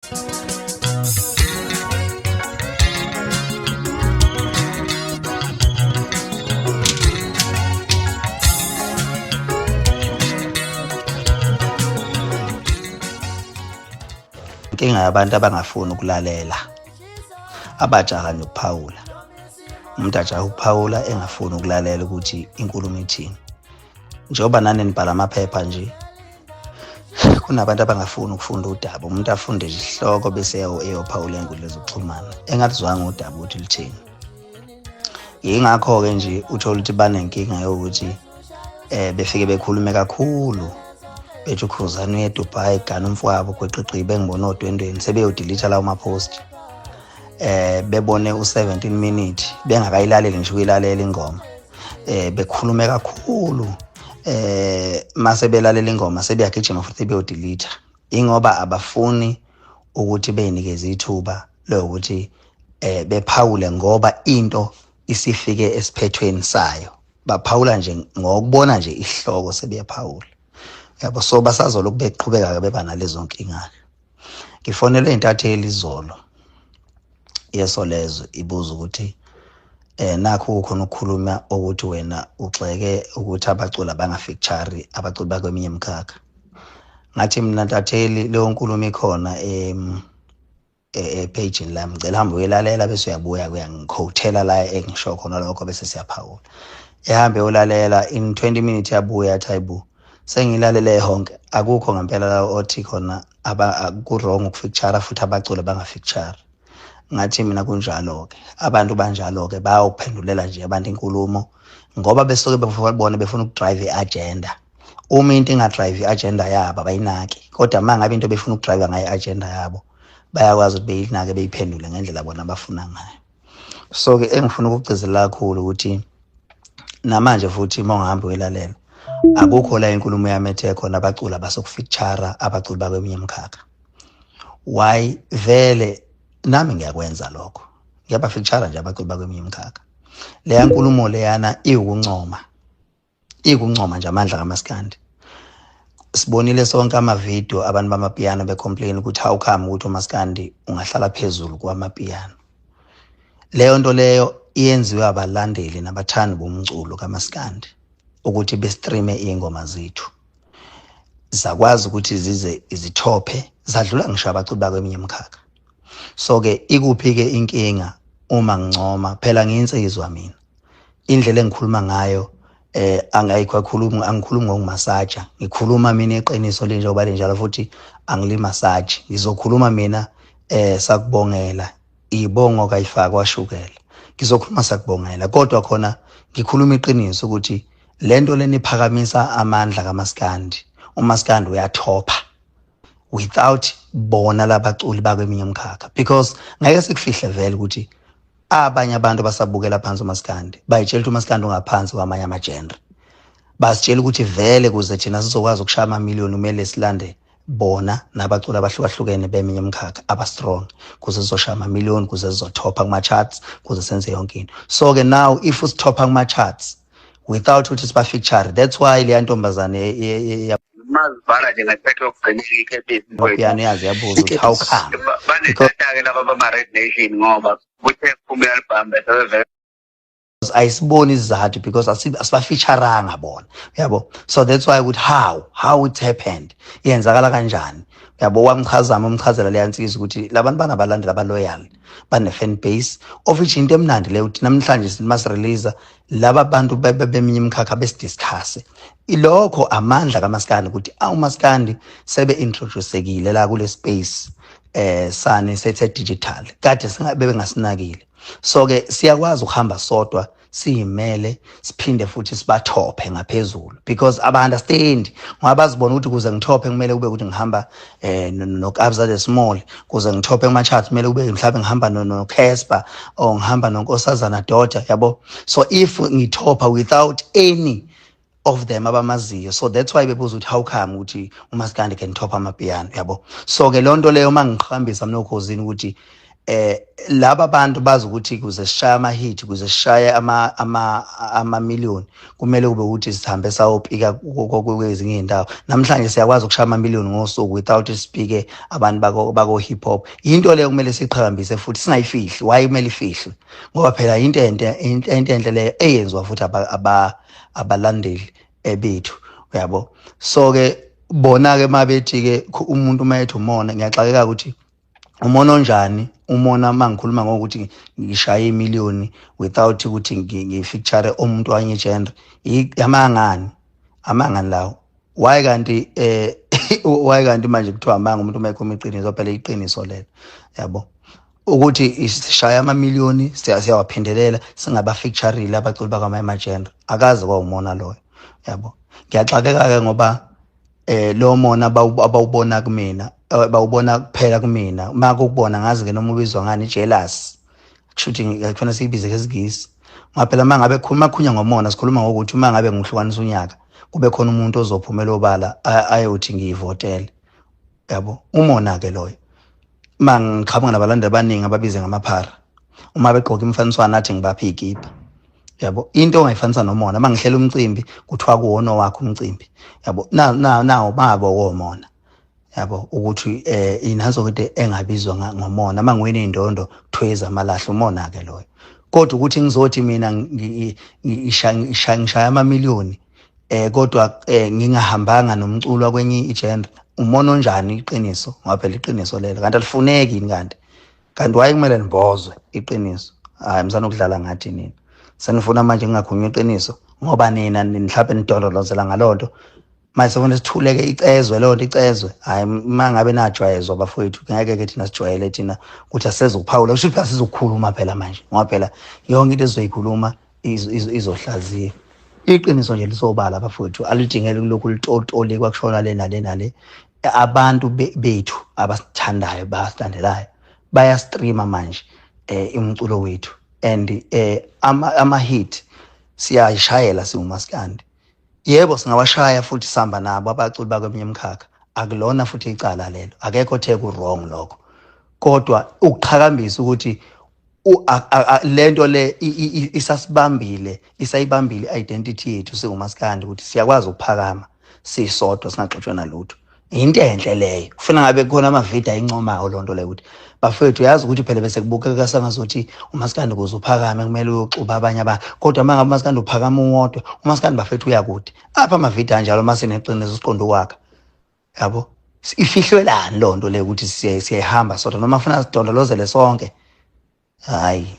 Inkinga yabantu abangafuni ukulalela, abajaha nje ukuphawula. Umuntu ajaha ukuphawula engafuni ukulalela ukuthi inkulumo ithini. Njengoba nani nibhala amaphepha nje, kunabantu abangafuni ukufunda udaba. Umuntu afunde nje isihloko bese eyophawula ey'nkundleni zokuxhumana engaluzwanga udaba ukuthi luthini. Yingakho-ke nje uthole ukuthi banenkinga yokuthi befike bekhulume kakhulu, bethi uKhuzani uye eDubai, gana umfowabo gweqiqi, bengibona odwendweni sebeyodilitha lawo ma-post, bebone u-17 minute bengakayilaleli ngisho ukuyilalela ingoma, bekhulume kakhulu, mase belalela ingoma sebeyagijima futhi beyodilitha, ingoba abafuni ukuthi beyinikeze ithuba lokuthi bephawule, ngoba into isifike esiphethweni sayo. Baphawula nje ngokubona nje isihloko sebeyaphawula, yabo. So basazolokhu beqhubeka beba nalezo nkinga. Ngifonele intatheli izolo yeSolezwe ibuza ukuthi nakho kukhona ukukhuluma ukuthi wena ugxeke ukuthi abaculi abangafeature abaculi bakweminye imikhakha. Ngathi mina ntatheli, leyo nkulumo ikhona epage lami, ngicela hambe uyelalela bese uyabuya uyangiquotela la engisho khona lokho, bese siyaphawula. Ehambe uyolalela, in 20 minutes yabuya, yathi hayibo, sengilalele honke, akukho ngempela la othi khona aba ku wrong ukufeature futhi abaculi bangafeature. Ngathi mina kunjalo ke, abantu banjalo ke, bayawuphendulela nje abantu inkulumo ngoba besuke befuna befuna ukudrive iagenda. Uma into ingadrive iagenda yabo abayinaki, kodwa uma ngabe into befuna ukudrive ngayo iagenda yabo bayakwazi ukuthi beyinake, beyiphendule ngendlela bona abafuna ngayo. So ke engifuna ukugcizelela kakhulu ukuthi namanje futhi uma ungahamba uyelalela, akukho la inkulumo yami ethe khona abaculi abasokufeature abaculi bakweminye imikhakha. Why vele nami ngiyakwenza lokho, ngiyabafeature nje abaculi bakweminye imikhakha. Leya nkulumo leyana iwukuncoma, ikuncoma nje amandla kaMaskandi. Sibonile sonke amavidiyo abantu bamapiano becomplain ukuthi how come ukuthi uMaskandi ungahlala phezulu kwamapiano. Leyo nto leyo iyenziwe abalandeli nabathandi bomculo kaMaskandi ukuthi bestreame iy'ngoma zethu, zakwazi ukuthi zize izithophe zadlula ngisho abaculi bakweminye imikhakha. So ke ikuphi ke inkinga uma ngincoma? Phela ngiyinsizwa mina, indlela engikhuluma ngayo angayikho akhuluma, angikhulumi ngokumasaja, ngikhuluma mina iqiniso linjengoba linjalo, futhi angilimasaji. Ngizokhuluma mina sakubongela ibongo kayifakwa shukela, ngizokhuluma sakubongela, kodwa khona ngikhuluma iqiniso ukuthi lento leniphakamisa amandla kaMaskandi, uMaskandi uyathopha without bona labaculi bakweminye imikhakha, because ngeke sikufihle vele ukuthi abanye abantu basabukela phansi uMaskandi, bayitshela ukuthi uMaskandi ungaphansi kwamanye ama-genre, basitshela ukuthi vele kuze thina sizokwazi ukushaya amamiliyoni kumele silande bona nabaculi abahlukahlukene beminye imikhakha aba-strong kuze sizoshaya amamiliyoni, kuze sizothopha kuma-charts, kuze senze yonke into. So-ke now if usithopha kuma-charts without ukuthi siba-feature, that's why leya ntombazane Mazibhala nje ngaphethe okugcinela ikepisi. Piano yazi yabuza ukuthi how come. Banetata-ke laba bama-Red Nation ngoba kuthe kuphume i-album bese bevele Ayisiboni isizathu because asibafeaturanga bona, yabo. So that's why ukuthi how it happened, yenzakala kanjani, yabo. Wamchazama umchazela leya nsizwa ukuthi labantu banabalandeli abaloyal, bane fan base, of which into emnandi leyo ukuthi namhlanje masirelease laba bantu beminye imikhakha besidiscuss ilokho amandla kaMaskandi, ukuthi awuMaskandi sebe introducekile la kule space sani sethe digital kade singabe bengasinakile. So ke siyakwazi ukuhamba sodwa siyimele, siphinde futhi sibathophe ngaphezulu because aba understand, ngoba bazibona ukuthi kuze ngithophe kumele kube ukuthi ngihamba no Kabza the Small, kuze ngithophe kuma charts kumele kube mhlawumbe ngihamba no Casper or ngihamba noNkosazana Daughter, yabo. So if ngithopha without any of them abamaziyo, so that's why bebuza ukuthi how come ukuthi uMaskandi can top amapiano, yabo. So ke lonto leyo mangiqhambisa mina okhozini ukuthi Laba bantu bazi ukuthi kuze sishaye ama-hit, kuze sishaye ama-million, kumele kube ukuthi sihambe sayopika kwezinye iy'ndawo. Namhlanje siyakwazi ukushaya ama-million ngosuku without sipike abantu bako hip hop. Into leyo kumele siyiqhakambise futhi singayifihli. Why kumele ifihlwe? Ngoba phela into enhle, into enhle leyo eyenziwa futhi abalandeli bethu, uyabo. So ke bona ke mabethi ke umuntu uma ethi umona, ngiyaxakeka ukuthi umona onjani umona uma ngikhuluma ngokuthi ngishaye imiliyoni without ukuthi ngifeature umuntu wanye genre. Amangani, amangani lawo? Why kanti why kanti manje kuthiwa amanga umuntu uma ekhuluma iqiniso? Phela iqiniso lelo, yabo, ukuthi sishaya amamiliyoni, siyawaphindelela singabafeaturile abaculi bakwamanye genre, akaze kwawumona loyo, yabo. Ngiyaxakeka ke ngoba lo mona abawubona kumina, bawubona kuphela kumina. Uma kukubona ngazi ke noma ubizwa ngani, jealous, kushuthi kufanele siyibize ngesingisi, ngoba phela uma ngabe khuluma khunya ngomona, sikhuluma ngokuthi uma ngabe ngihlukanisa unyaka kube khona umuntu ozophumela obala ayothi ngiyivotele, yabo. Umona ke loyo. Uma ngiqhamuka nabalandeli abaningi ababize ngamaphara, uma begqoka imfaniswano athi ngibaphe ikipa, yabo, into ongayifanisa nomona. Uma ngihlela umcimbi kuthiwa kuwona wakho umcimbi, yabo, nawo babo womona, yabo, ukuthi inazo into engabizwa ngomona. Uma ngiwina indondo kuthiwa amalahle, umona ke loyo. Kodwa ukuthi ngizothi mina ngishaya amamiliyoni kodwa ngingahambanga nomculo kwenye igenre, umona onjani? Iqiniso, ngoba phela iqiniso lelo kanti alifuneki yini? Kanti waye kumele nibozwe iqiniso? Hayi, msana ukudlala ngathi nina senifuna manje ngingakhulunywa iqiniso ngoba nina mhlawumbe nidololozela ngalonto. Manje sefuna sithuleke, icezwe leyo nto, icezwe. Hayi, uma ngabe najwayezwa bafowethu, ngeke ke thina sijwayele thina ukuthi asisezukuphawula, kusho ukuthi asizukukhuluma phela manje, ngoba phela yonke into esizoyikhuluma izohlaziya. Iqiniso nje lisobala bafowethu, alidingele kulokhu litolitolikwa kushona le nale nale. Abantu bethu abasithandayo, basilandelayo, bayastreama manje umculo wethu and ama hit siyayishayela siwumaskandi. Yebo, singawashaya futhi sihamba nabo abaculi bakweminye imikhakha, akulona futhi icala lelo, akekho othe ku wrong lokho. Kodwa ukuqhakambisa ukuthi lento le isasibambile, isayibambile identity yethu singumaskandi, ukuthi siyakwazi ukuphakama sisodwa singaxotshwa nalutho, into enhle leyo. Kufuna ngabe kukhona amavidiyo ayincomayo lonto leyo, ukuthi bafethu uyazi ukuthi phela bese kubukeka sengazothi umaskandi ukuze uphakame kumele uyoxuba abanye abantu, kodwa uma ngabe umaskandi uphakama uwodwa, umaskandi bafethu uyakude apha. Amavidiyo anjalo uma sineqiniso siqonde ukwakha, yabo. Ifihlwelani loo nto leyo ukuthi siyayihamba sodwa noma funa sidondolozele sonke? Hayi.